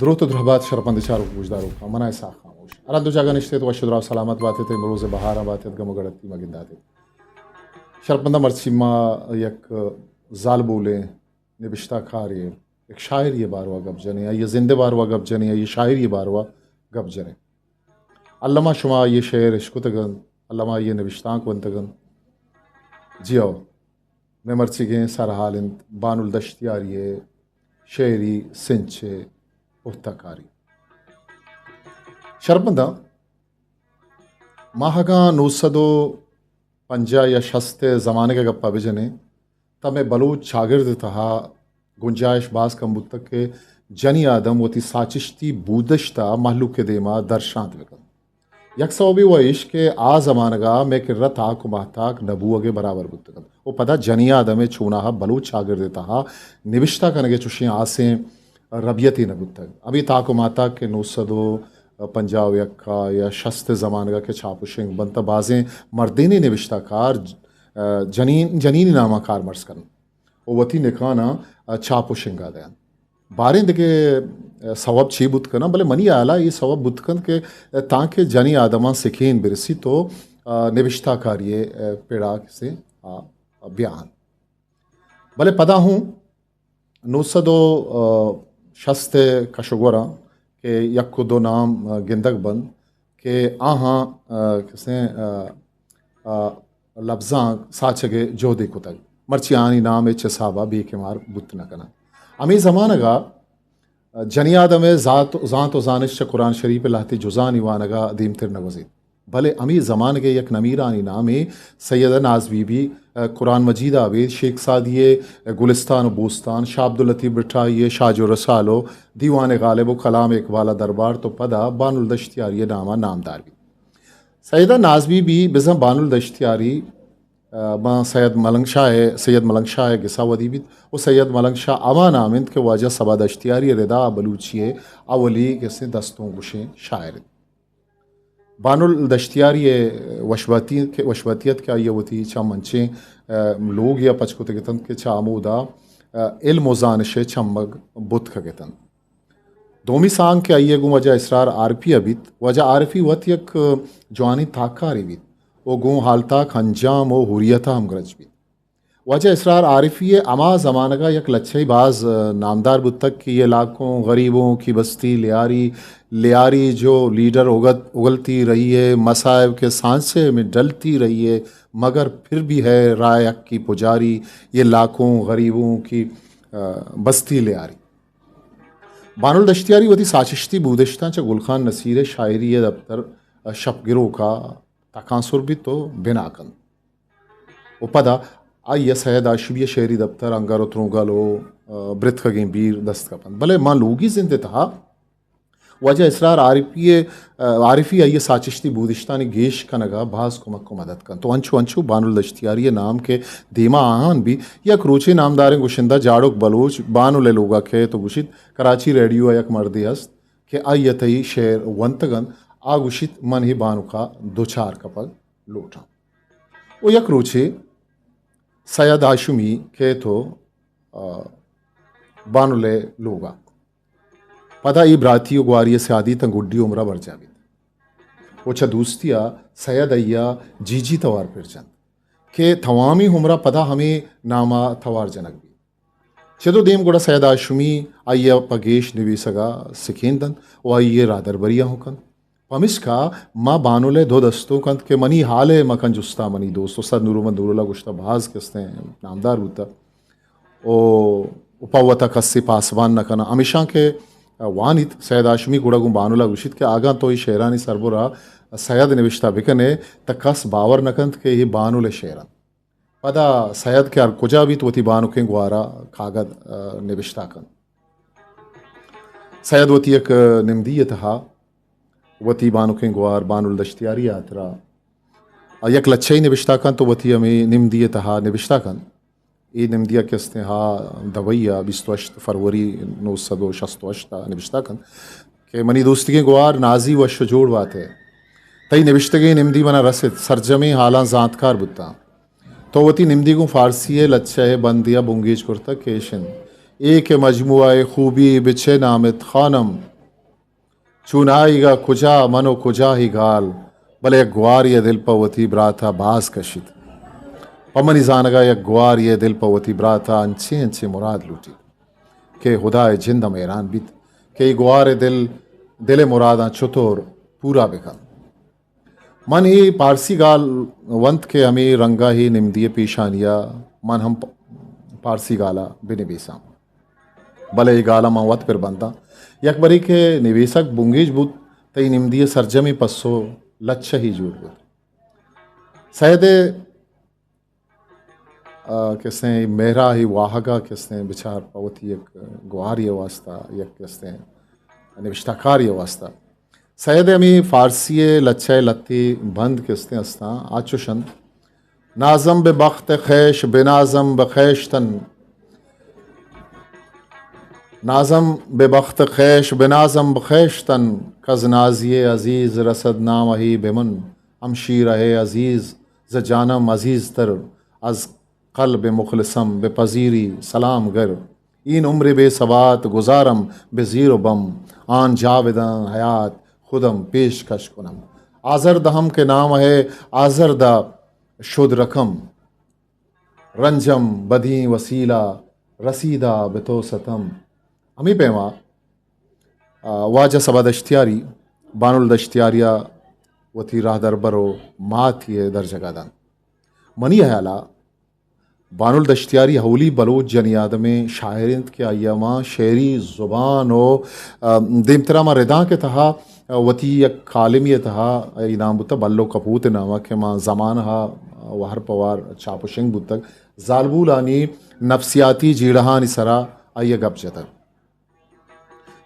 دروت و درہبات شرپند چاروک گوشداروکاں، من آں اسحاق خاموش۔ ہر دو جاگہ نشتیت، وش و دراہ سلامت باتیت، امروز بہاراں باتیت، گم و گڑتی مگنداتیت۔ شرپنداں، مرچی ما یک زالبولیں نبشتہ کارے، یک شاعرے باروا گپ جنیں، آئی زند باروا گپ جنیں، آئی شاعری باروا گپ جنیں۔ الما شما آئی شعر اشکتگ انت، الما آئی نبشتانک ونتگ انت۔ جی ہو، مئے مرچیگیں سرحال انت بانل دشتیاری ء شعری سنچ ء پہتہ کاری۔ شرپنداں، ما اگاں نو سد و پنجاہ یا شست ء زمانگ ء گپا بجنیں، تہ مئے بلوچ چاگرد ء تہا گنجائش باز کم بوتگ کہ جنی آدم وتی ساچشتی بودشت ء مہلوک ء دیما درشانت بہ کنت۔ یک سوبے و ایش کہ آ زمانگ ء مئے کرا تاک و ماہتاک نہ بوگ ء برابر بوتگ انت و پدا جنی آدم ء چوناہا بلوچ چاگرد ء تہا نبشتہ کنگ ء چوشیں آسیں ربیتے نہ بوتگ۔ ہمے تاک و ماہتاک کہ نو سد و پنجاہ و یک ء یا شست ء زمانگ ء کہ چاپ و شنگ بنت، بازیں مردینی نبشتہ کار، ء، جنین، جنینی نام ء کار مرز کنت و وتی نکاناں، ء، چاپ و شنگا دینت۔ باریں دگہ، ء، سوب چی بوت کناں، بلے منی ہیالا اے سوب بوت کنت کہ، ء، تانکہ جنی آدماں سکین برسی تو، ء، نبشتہ کاری ء، ء، پڑا کسے، آ، بیان۔ بلے پدا ہوں نو سد و شست ء کش و گوراں کہ یک و دو نام، ء، گندگ بنت کہ آہاں، ء، کسیں، ء، ء، لبزانک ساچگ ء جہدے کتگ، مرچی آہانی نام ہچ حساب ء بے کمار بوت نہ کناں۔ ہمے زمانگ ء جنی آدم ء زات، زانت و زانش چہ قرآن شریف ء لہتے جزانی وانگ ء دیمتر نہ گوزیت۔ بلے ہمے زمانگ ء یک نمیرانی نامے سیدہ ناز بی بی، ء، قرآن مجید ء ابید شیخ سعدی ء گلستان و بوستان، شاہ عبداللطیف بٹائی ء شاج و رسال و دیوان غالب و کلام اقبال ء دربار تو پدا بانل دشتیاری ء نام ء نامدار بیت۔ سیدہ ناز بی بی بزاں بانل دشتیاری، ء، ماں سید ملنگ شاہ ء، سید ملنگ شاہ ء گسا ودی بیت و سید ملنگ شاہ ہما نام انت کہ واجہ صبا دشتیاری ء ردا بلوچی ء اولی کسیں دستوں گوشیں شاعر انت۔ بانل دشتیاری ء وشباتی، وشباتی ات کہ آئی ء وتی چم انچیں، ء، لوگ یا پچ کتگ اتنت کہ چہ ہمودا، ء، علم و زانش ء چمگ بتکگ اتنت۔ دومی سانگ کہ آئی ء گوں واجہ اسرار عارفی ء بیت، واجہ عارفی وت یک جوانیں تاککارے بیت و گوں ہالتاک انجام و حریت ء ہمگرنچ بیت۔ واجہ اسرار عارفی ء ہما زمانگ ء یک لچہے باز، ء، نامدار بوتگ کہ یہ لاکھوں غریبوں کی بستی لیاری، لیاری جو لیڈر اگت، اگلتی رہی ہے، مصائب کے سانچے میں ڈلتی رہی ہے، مگر پھر بھی ہے رائے حق کی پجاری، یہ لاکھوں غریبوں کی، ء، بستی لیاری۔ بانل دشتیاری وتی ساچشتی بودشتاں چہ گل خان نصیر ء شاعری ء دپتر، ء، شپ گروک ء تکانسر بیت و بنا کنت۔ و پدا آئی ء سید ہاشمی ء شعری دپتر انگر و ترونگل و، ء، برتکگیں بیر دست کپنت۔ بلے ماں لوگی زند ء تہا واجہ اسرار عارفی ء، ء، عارفی آئی ء ساچشتی بودشتانی گیش کنگ ء باز کمک و مدد کنت۔ تو انچو انچو بانل دشتیاری ء نام کہ دیما آہان بی، یک روچے نامداریں گشندہ جاڑوک بلوچ بانل ء لوگ ء کئیت و گوشیت، کراچی ریڈیو ء یک مردے ہست کہ آئی ء تئی شعر ونتگ انت، آ گوشیت، من اے بانک ء دوچار کپگ لوٹاں۔ و یک روچے سید ہاشمی کئیت و، آ، بانل ء لوگ ء۔ پدا اے براتی و گواری ء سیادی تاں گڈی عمر ء برجاہ بیت۔ و چہ دوستی ء سید آئی ء جی جی توار پر جنت کہ تمامی عمر ء پدا ہمے نام ء توار جنگ بیت۔ چد و دیم گڑا سید ہاشمی آئی ء پہ گیش نبیسگ ء سکین دنت و آئی ء راہدربری ء ہوں کنت۔ پمشکا ما بانل ء دو دستونک انت کہ منی حال ء مکن جستا منی دوست، استاد نورمحمد نوراللہ گوشتہ، باز کستیں نامدار بوتہ و، و پہ وتا کسے پاسبان نہ کناں۔ ہمیشاں کہ وانیت سید ہاشمی گڑا گوں بانل ء گوشیت کہ اگاں تو اے شعرانی سربرا سید نبشتہ بکنے تہ کس باور نہ کنت کہ اے بانل ء شعر انت۔ پدا سید کہ ہر کجا بیت وتی بانکیں گوارا کاگد، ء، نبشتہ کنت۔ سید وتی یک نمدی ء تہا وتی بانکیں گوار بانل دشتیاری ء ہاترا یک لچہے نبشتہ کنت و وتی ہمے نمدی ء تہا نبشتہ کنت۔ اے نمدی ء کہ استیں ہا دبئی ء بیست و ہشت فروری نو سد و شست و ہشت ء نبشتہ کنت کہ منی دوستیگیں گوار نازی وش و جوڑ بات ئے۔ تئی نبشتگیں نمدی منا رست، سرجمیں حالاں زانتکار بوتاں۔ تو وتی نمدی گوں فارسی ء لچہ ء بندے ء بنگیج کرتگ کہ ایش انت اے کہ مجموعہ ءِ خوبی بہ چہ نامت خانم، چونائیگا کجا من و کجا ہی گال، بلے یک گوارے ءِ دل پہ وتی برات ءَ باز کشیت۔ پہ منی زانگ ءَ یک گوارے ءِ دل پہ وتی برات ءَ انچیں انچیں مراد لوٹیت کہ ہدا ءِ جند ہم حیران بیت کہ اے گوار ءِ دل، دل ءِ مراداں چتور پورا بہ کنت۔ من اے پارسی گال ونت کہ ہمے رنگ ءَ اے نمدی ءِ پیشانی ءَ من ہم پ-، پارسی گال ءَ بہ نبیساں۔ بلے اے گال ءَ من وت پر بنداں۔ یک برے کہ نبیسگ بنگیج بوت، تئی نمدی ءِ سرجمیں پسو لچہ ہی جوڑ بوت۔ سید ءِ آ، کسیں مہرا ہی واہگا کسیں بچار پہ وتی یک گواری ءِ واسطہ، یک کسیں نبشتہ کاری ءِ واسطہ۔ سید ءِ ہمے فارسی ءِ لچہ ءِ لہتے بند کسیں استاں، آ چوش انت: نازم بہ بخت خویش، بنازم بہ خویشتن، نازم بہ بخت خویش، بنازم بہ خویشتن، کز نازی عزیز رسد نامہی بہ من، ہمشیرہ عزیز ز جانم عزیزتر، از قلب مخلصم بہ پذیری سلام گر، این عمر بے ثبات گزارم بہ زیر و بم، آن جاودان حیات خودم پیشکش کنم۔ آزرد ہم کہ نامہ آزردا شد رقم، رنجم بدیں وسیلہ رسیدہ بہ تو ستم۔ ہمے پیما، آ، واجہ صبا دشتیاری، بانل دشتیاری ءَ وتی راہدربر و ماتی ءِ درجگ ءَ دنت۔ منی ہیال ءَ بانل دشتیاری اولی بلوچ جنی آدمیں شاعر انت کہ آئی ءَ ما شعری زبان و، آ، دیمترا ما ردانک ءِ تہا، آ، وتی یک کالمی ءِ تہا، آئی نام بوتگ بلو کپوت ءِ نام ءَ کہ ما زمانہ ءَ وہر پہ وار چاپ و شنگ بوتگ۔ زالبولانی نفسیاتی جیڑہانی سرا آئی ءَ گپ جتگ۔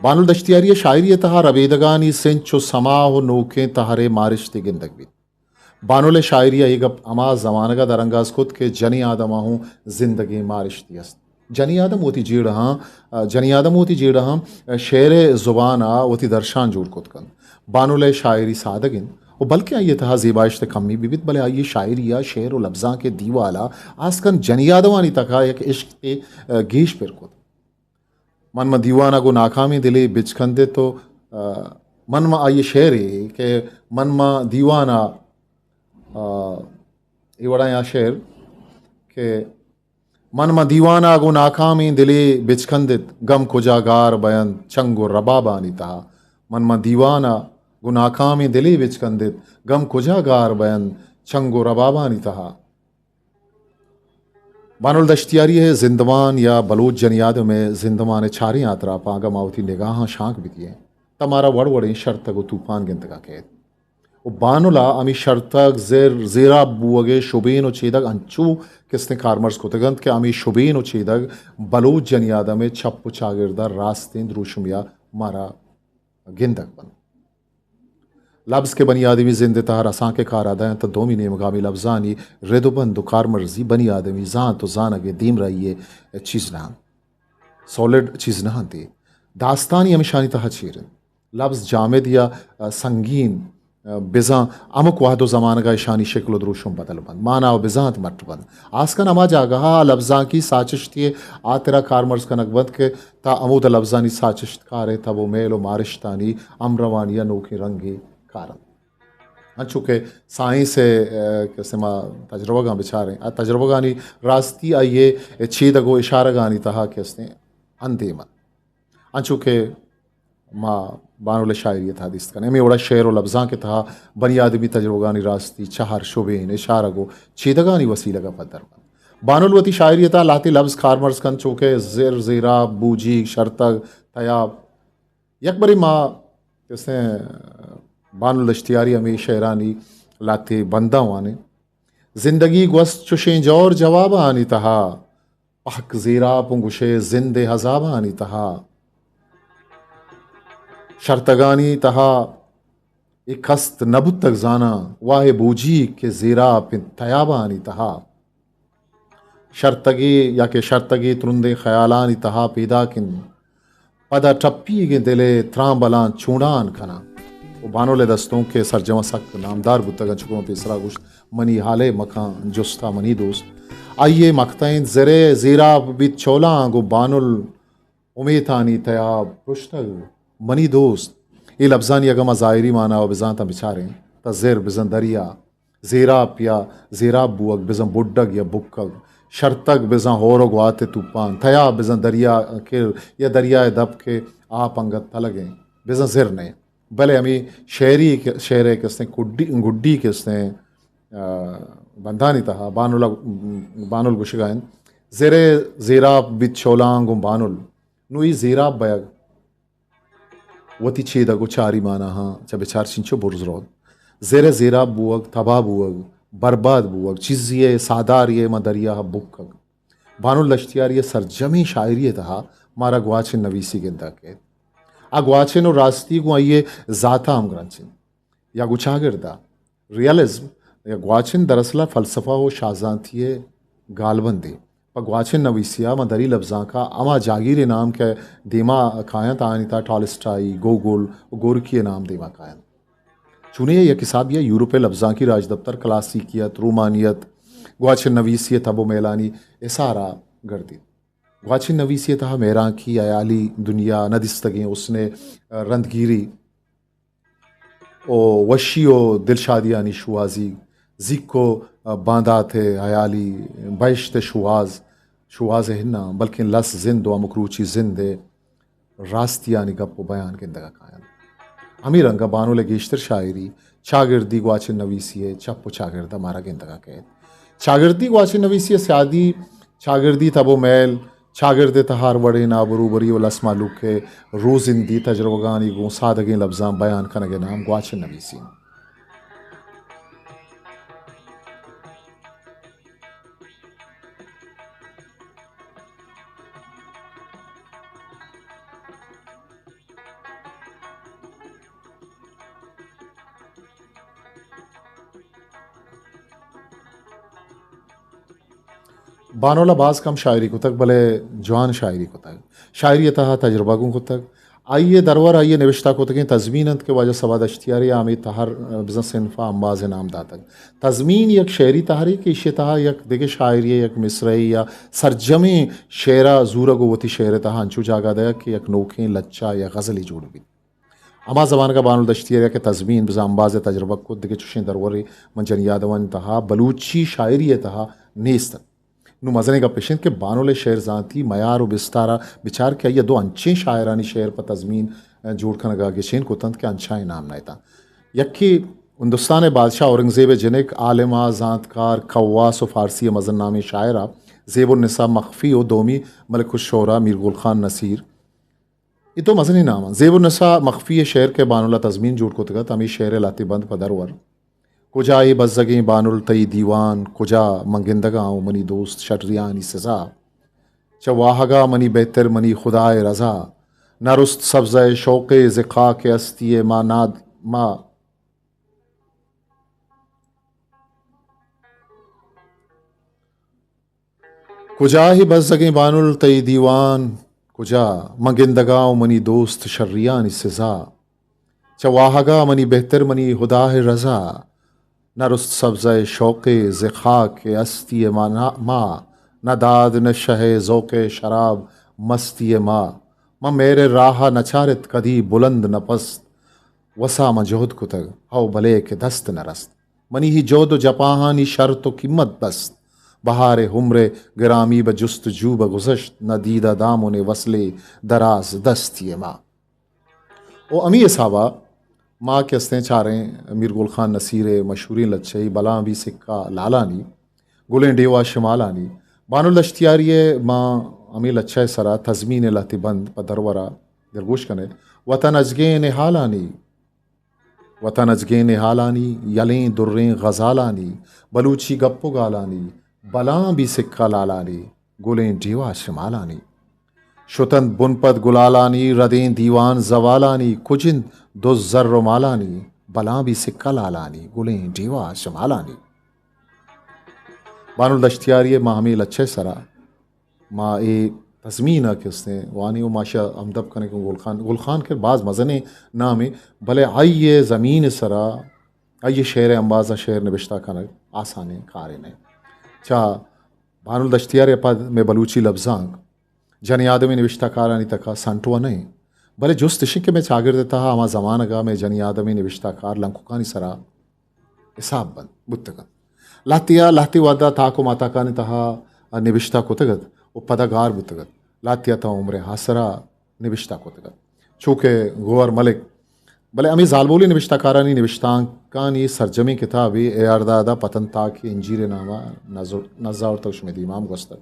بانل دشتیاری ءِ شاعری ءِ تہا ربیدگانی سنچ و سما و نوکیں تہرے مارشتے گندگ بیت۔ بانل ءِ شاعری ءَ اے گپ ہما زمانگ ءَ درانگاز کت کہ جنی آدم ءَ ہوں زندگیں مارشتے است۔ جنی آدم وتی جیڑہاں، جنی آدم وتی جیڑہاں شعر ءِ زبان ءَ وتی درشان جوڑ کت کنت۔ بانل ءِ شاعری سادگ انت و بلکیں آئی ءِ تہا زیبائشت کمی بہ بیت، بلے آئی ءِ شاعری ءَ شعر و لبزانک ءِ دیوال ءَ آس کنت جنی آدمانی تک ءَ یک عشق ءِ گیش پر کت۔ من ماں دیوان ءَ گوں ناکامیں دلے بچکندت و، آ، من ماں آئی ءِ شعرے کہ من ماں دیوان ءَ، آ، اے وڑا یا شعر کہ من ماں دیوان ءَ گوں ناکامیں دلے بچکندت، گم کجا گار بینت چنگ و ربابانی تہا۔ من ماں دیوان ءَ گوں ناکامیں دلے بچکندت، گم کجا گار بینت چنگ و ربابانی تہا۔ بانل دشتیاری ءِ زندمان یا بلوچ جنی آدم ءِ زندمان ءِ چاریں آتراپاں اگاں ما وتی نگاہاں شانک بدییں، تہ مارا وڑ وڑیں شرتگ و توپان گندگا کئیت۔ و بانل ءَ ہمے شرتگ، زر، زیراب بوگ ءِ شبین و چیدگ انچو کستیں کارمرز کتگ انت کہ ہمے شبین و چیدگ بلوچ جنی آدم ءِ چپ و چاگرد ءَ راستیں دروشمے ءَ مارا گندگ بنت۔ لبز کہ بنی آدمی زند ءِ تہا رسانک ءِ کار ءَ دئینت، تہ دومی نیمگا ہمے لبزانی رد و بند و کارمرزی بنی آدمی زانت و زانگ ءِ دیمراہی ءِ چیز نہ انت، سالڈ چیز نہ انت۔ اے داستانی ہمیشانی تہا چیر انت۔ لبز جامد یا، آ، سنگین، آ، بزاں ہمک وہد و زمانگ ءَ اشانی شکل و دروشم بدل بنت، مانا و بزانت مٹ بنت۔ آسکن ہما جاگہ ءَ لبزانکی ساچشتے ءِ ہاترا کارمرز کنگ بنت کہ تاں ہمودا لبزانی ساچشتکار ءِ تب و میل و مارشتانی ہمروانی ءَ نوکیں رنگے کارنت۔ انچو کہ سائنس ءِ، آ، کہ استیں ما تجربگاں بچاریں، آ تجربگانی راستی آئی ءِ چیدگ و اشارگانی تہا کہ استیں اندیم انت۔ انچو کہ ما بانل ءِ شاعری ءِ تہا دیست کنیں، ہمے وڑا شعر و لبزانک ءِ تہا بنی آدمی تجربگانی راستی، چہر، شبین، اشارگ و چیدگانی وسیلگ ءَ پدر بنت۔ بانل وتی شاعری ءِ تہا لہتے لبز کارمرز کنت، چو کہ زر، زیراب، بوجیگ، شرتگ، تیاب۔ یک برے ما کسیں بانل دشتیاری ہمے شعرانی لہتے بنداں وانیں۔ زندگی گوست چشیں جور جوابانی تہا، پہک زیراپ اوں گشئے زند ءِ عذابانی تہا۔ شرتگانی تہا اے کست نہ بوتگ زاناں، واہ بوجیگ کہ زیراپ انت تیابانی تہا۔ شرتگے یا کہ شرتگے ترندیں خیالانی تہا پیداک انت۔ پدا ٹپیگیں دل ءِ ترامبلاں چونڈان کناں۔ و بانل ءِ دستونک کہ سرجم ءَ سک نامدار بوتگ انت، چو کہ من پیسرا گوشت، منی ہال ءِ مکن جستا منی دوست۔ آئی ءِ مکتئیں زر ءِ زیراب بیت چولاں، گوں بانل امیتانی تیاب پرشتگ منی دوست۔ اے لبزانی اگاں ما ظاہری مانا ءَ بزانتاں بچاریں، تہ زر بزاں دریا، زیراپ یا زیراپ بوگ بزاں بڈگ یا بکگ، شرتگ بزاں ہور و گوات ءِ توپان، تیاب بزاں دریا کر یا دریائے دپ کہ آپ انگت تلگ انت، بزاں زر نہ انت۔ بلے ہمے شعری کہ، شعر ءِ کہ استیں کڈی، گڈی کہ استیں، آ، بندانی تہا بانل ءَ، بانل گوشگا انت، زر ءِ زیراپ بیت چولاں گوں بانل، نوں اے زیراپ بیگ وتی چیدگ و چاری ماناہاں چہ بچار چنچو برز روت۔ زر ءِ زیراپ بوگ، تباہ بوگ، برباد بوگ، چیزے ءِ ساہدارے ءِ ماں دریا ءَ بکگ۔ بانل دشتیاری ءِ سرجمیں شاعری ءِ تہا مارا گواچن نویسی گندگ کیت۔ آ گواچن و راستی گوں آئی ءِ ذات ءَ ہم گرنچ انت۔ یا گوں چاگرد ءَ۔ ریئلزم یا گواچن دراصل ءَ فلسفہ و شاہزانتی ءِ گالبندے۔ پہ گواچن نویسی ءَ ما دری لبزانک ءَ ہما جاگیر ءِ نام کہ دیما کاینت، آیانی تہا ٹالسٹائی، گوگل و گورکی ءِ نام دیما کاینت۔ چونیں یک حسابے ءَ یورپ ءِ لبزانکی راجدپتر کلاسیکیت، رومانیت، گواچن نویسی ءِ تب و میلانی حصار ءَ گردیت۔ گواچن نویسی ءِ تہا مہرانکی، ہیالی دنیا، نہ دیستگیں حسن ءِ رندگیری و وشی و دلشادیانی شوہازی، زیک و باندات ءِ ہیالی، بہشت ءِ شوہاز، شوہاز ءِ ہناں، بلکیں لس زند و ہمک روچی زند ءِ راستیانی گپ و بیان گندگ ءَ کاینت۔ ہمے رنگ ءَ بانل ءِ گیشتر شاعری چاگردی گواچن نویسی ءِ چپ و چاگرد ءَ مارا گندگ ءَ کئیت۔ چاگردی گواچن نویسی ءِ سیادی، چاگردی تب و میل، چاگرد ءِ تہا ہر وڑیں نابروبری و لس مہلوک ءِ روزندی تجربگانی گوں سادگیں لبزاں بیان کنگ ءِ نام گواچن نویسی انت۔ بانل ءَ باز کم شاعری کتگ، بلے جوان شاعری کتگ۔ شاعری ءِ تہا تجربہ گوں کتگ۔ آئی ءِ درور، آئی ءِ نبشتہ کتگیں تضمین انت کہ واجہ صبا دشتیاری ءَ ہمے تہر بزاں صنف ءَ امباز ءِ نام داتگ۔ تضمین یک شعری تہرے کہ ایشی ءِ تہا یک دگہ شاعری ءِ یک مصرعے یا سرجمیں شعر ءَ زورگ و وتی شعر ءِ تہا انچو جاگہ دئیگ کہ یک نوکیں لچہ یا غزلے جوڑ بیت۔ ہما زمانگ ءَ بانل دشتیاری ءَ کہ تضمین بزاں امباز ءِ تجربہ کت، دگہ چشیں درورے من جنی یادوانی تہا بلوچی شاعری ءِ تہا نیست انت۔ نوں مزنیں گپ اش انت کہ بانل ءِ شعر زانتی میار و بستار ءَ بچار کہ آئی ءَ دو انچیں شاعرانی شعر پہ تضمین، ءَ، جوڑ کنگ ءَ گچین کت انت کہ انچائیں نام نہ اتاں۔ یکے ہندوستان ءِ بادشاہ اورنگزیب ءِ جنک، عالم ءُ زانتکار، کواس و فارسی ءِ مزن نامیں شاعر ءَ زیب النساء مخفی و دومی ملک الشعراء میر گل خان نصیر۔ اے دو مزنیں نام انت۔ زیب النساء مخفی ءِ شعر کہ بانل ءَ تضمین جوڑ کتگ ات، ہمے شعر ءِ لہتے بند پہ درور۔ کجا اے بزگیں بانل تئی دیوان، کجا من گندگاں و منی دوست شریانی سزا۔ چہ واہگا منی بہتر منی خدائے رضا۔ نہ رست سبزہ شوقے ز خاک ہستی ما ناد ما۔ کجا اے بزگیں بانل تئی دیوان، کجا من گندگاں و منی دوست شریانی سزا۔ چہ واہگا منی بہتر منی ہدائے رضا۔ نہ رست سبزہ شوقے ز خاک ہستی ما، ما۔ نہ داد نہ شہ ذوق شراب مستی ما۔ من مہر راہ نہ چارت کدی بلند نہ پست۔ وسا من جہد کتگ، ہو بلے کہ دست نہ رست۔ منی ہی جہد و جپاہانی شرط و قیمت بست۔ بہار عمر گرامی بہ جست جو بہ گذشت، نہ دیدہ دامن وصلے دراز دستی ما۔ و ہمی حسابا ما کہ استیں چاریں میر گل خان نصیر ءِ مشہوریں لچہ بلاں بی سکہ لالانی، گلیں ڈیوا شمالانی، بانل دشتیاری ءِ ما ہمے لچہ ءِ سرا تضمین ءِ لہتے بند پہ درورا دلگوش کنیں۔ وطن اجگیں نہالانی، وطن اجگیں نہالانی، یلیں دریں غزالانی، بلوچی گپ و گالانی، بلاں بی سکہ لالانی، گلیں ڈیوا شمالانی۔ شتنت بن پد گلالانی، ردیں دیوان زوالانی، کج انت دز زر و مالانی، بلاں بی سکہ لالانی، گلیں ڈیوا شمالانی۔ بانل دشتیاری ءِ ما ہمے لچہ ءِ سرا ما اے تضمین ءَ کہ استیں وانی و ما شہ ہمدپ کنیں کہ گل خان، گل خان کہ باز مزنیں نامے، بلے آئی ءِ زمین ءِ سرا آئی ءِ شعر ءِ امبازا شعر نبشتہ کنگ آسانیں کارے نہ۔ چہ بانل دشتیاری ءَ پد مئے بلوچی لبزانک جنی آدمی نبشتہ کارانی تکا سنٹو نہ انت، بلے جست اش انت کہ مئے چاگرد ءِ تہا ہما زمانگ ءَ مئے جنی آدمی نبشتہ کار لنککانی سرا حساب بند بوتگ انت۔ لہتیا لہتے وہدا تاک و ماتاکانی تہا نبشتہ کتگ ات و پدا گار بوتگ ات۔ لہتیا تا عمر حاصرا نبشتہ کتگ ات۔ چوکہ گوہر ملک، بلے ہمے زالبولی نبشتہ کارانی نبشتانکانی سرجمیں کتابے اے آر دادا پتن تاکی انجیر نامہ نز-، نزاورتگ، شمے دیما ہم گوستگ۔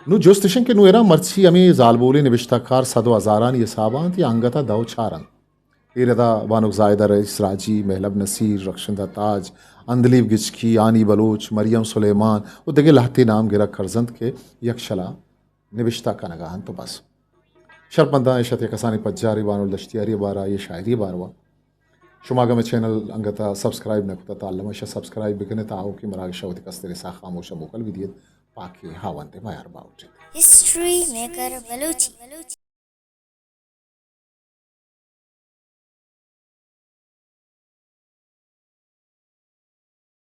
نوں جست اش انت کہ نوں اراں مرچی ہمے زالبولی نبشتہ کار صد و ہزارانی حسابا انت یا انگتا دو چار انت۔ اے ردا بانک زاہدہ رئیس راجی، مہلب نصیر، رخشندہ تاج، عندلیب گچکی، ہانی بلوچ، مریم سلیمان و دگہ لہتے نام گرگ کرز انت کہ یکشلا نبشتہ کنگا انت و بس۔ شرپمنداں، اش ات یک کسانیں پجارے بانل دشتیاری ءِ بارا، آئی ءِ شاعری ءِ باروا۔ شما اگاں مئے چینل انگتا سبسکرائب نہ کتا تا الما اشا سبسکرائب بکنے تا آؤکیں مراگشا وتی کستریں ساہ خاموشا موکل بدیت۔ پاکیں ہاوند مہر باوٹیت۔ ہسٹری میکر بلوچی۔